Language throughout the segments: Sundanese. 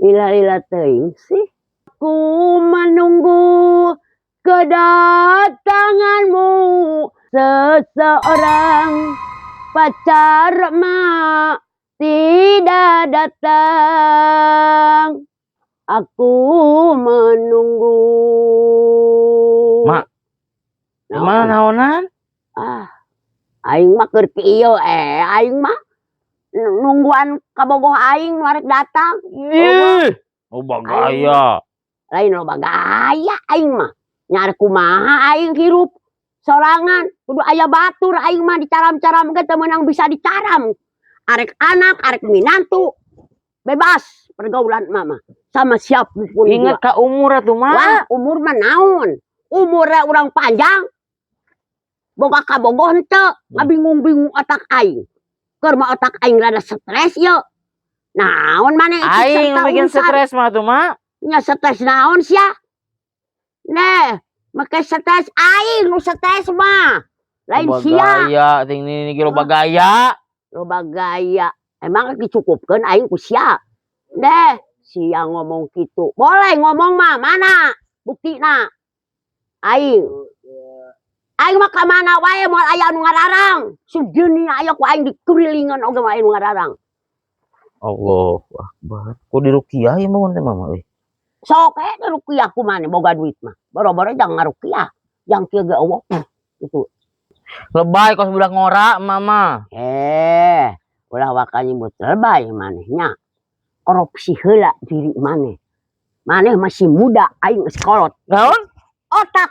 Lila-lila teuing sih. Ku menunggu kedatanganmu, seseorang pacar mak tidak datang. Aku menunggu. Mak, mana naonan? Ah, aing mah keur kieu aing mah nungguan kabogoh aing nu arek datang. Ih, loba gaya. Lain loba gaya aing mah. Nya arek kumaha aing hirup sorangan, kudu aya batur aing mah, dicaram-caram ge teu meunang bisa dicaram. Arek anak, arek minantu, bebas pergaulan mama sama siapapun. Ingat ka umur atuh, Mak. Wah, umur mah naon? Umurnya urang panjang. Boga kabogoh henteu, ngabingung-bingung otak aing. Keur mah otak aing rada stres ye. Naon maneh ikut Aing serta bikin urusan? Stres mah tuh, Mak. Nya stres naon sia? Neh, make stres, aing nu stres mah. Lain Loba sia. gaya, ting nini ge loba gaya. Loba gaya. Emang dicukupkeun aing ku sia? Deh, sia ngomong kitu. Boleh ngomong mah, mana buktina? Aing. Aing mah ka mana wae moal aya nu ngararang. Sedunia aya ku aing dikurilingan oge moal aya nu ngararang. Allahu Akbar. Ku dirukiah ieu mah teh mama euy. Sok eh dirukiah ku maneh boga duit mah. Boro-boro jangan ngarukiah. Yang kieu ge eueuh gitu. Lebay kos budak ngora mama. Eh, ulah waka nyebut lebay manehnya. Korupsi heula diri maneh. Maneh masih muda, aing geus kolot. Naon? Otak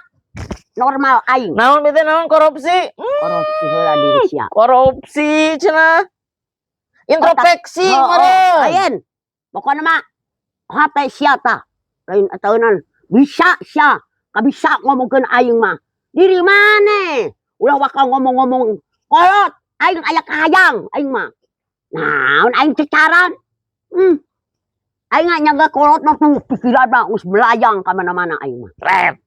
normal aing. Naon bete, naon korupsi? Korupsi heula diri sia. Korupsi cenah. Introspeksi Oh, meureun. Lain. Pokokna mah hate sia tah. Lain ataunan bisa sia, kabisa ngomongkeun aing mah. Diri maneh. Ulah waka ngomong-ngomong kolot, aing aya kahayang aing mah. Naon aing cecaran? Aing nyaga kolot mah tuh pikiran mah geus melayang ka mana-mana aing mah. Ret,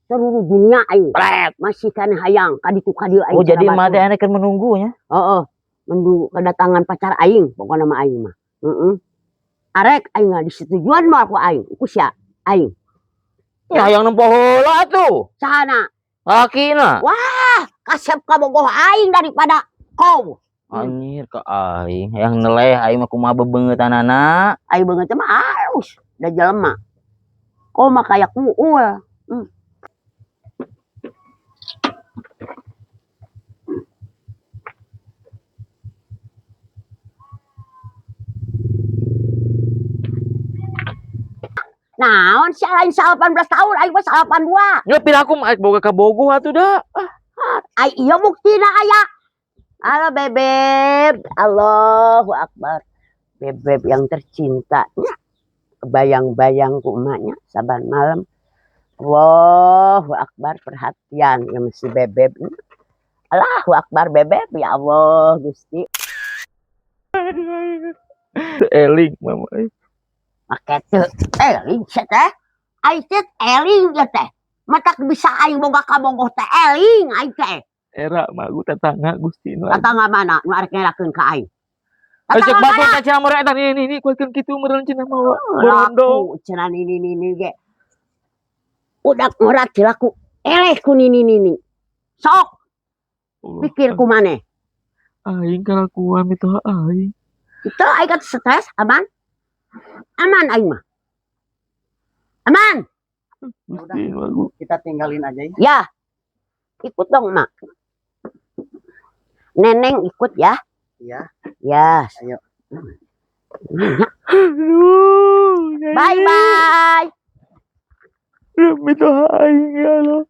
Seluruh dunia aing ret. Masih kana hayang ka ditu ka dieu aing. Oh, jadi cenah mah batur. teh ane keur menunggu nya. Heeh, menunggu kedatangan pacar aing pokokna mah aing mah. Heeh. Arek aing mah disetujuan mah ku aing, ku sia aing. Ya hayang nempo heula atuh. Sahana? Lalakina. Wah, kasep kabogoh aing daripada kau. Anjir ka aing, hayang neleh aing mah kumaha bebeungeutanana. Aing beungeut mah halus, da jelema. Kau mah kayak kuul. Naon sia lain 18 tahun, aing mah 82. Ya piraku mah boga kabogoh atuh da. Ah, Ai iya buktina aya. Halo bebeb, Allahu Akbar. Bebeb yang tercinta. Kebayang-bayang ku emaknya saban malam. Allahu Akbar, perhatian ya mesti bebeb. Allahu Akbar bebeb, ya Allah Gusti. Eling mama. Make teu eling sia teh. Ai teh eling ya teh. Matak bisa aing boga kabogoh teh eling aing teh. Era mah gu tetangga Gusti nu. Tetangga mana nu arek ngerakeun ka aing? Cek Tetangga batur mana? teh cenah meureun eta nih nih kuatkeun kitu meureun cenah mawa borondong. Laku cenah nini nini ge. Udah ngorat laku eleh ku nini nini. Sok pikir ku maneh. Aing kalakuan mitoha aing. Itu aing kan stres, aman? Aman aing mah. Aman. Gusti nu agung. Kita tinggalin aja ya. Ya. Ikut dong, Mak. Neneng ikut ya. Iya. Ya. Ayo. Aduh. Bye bye. Mitoha aing ya Allah.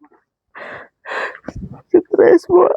Stres gua.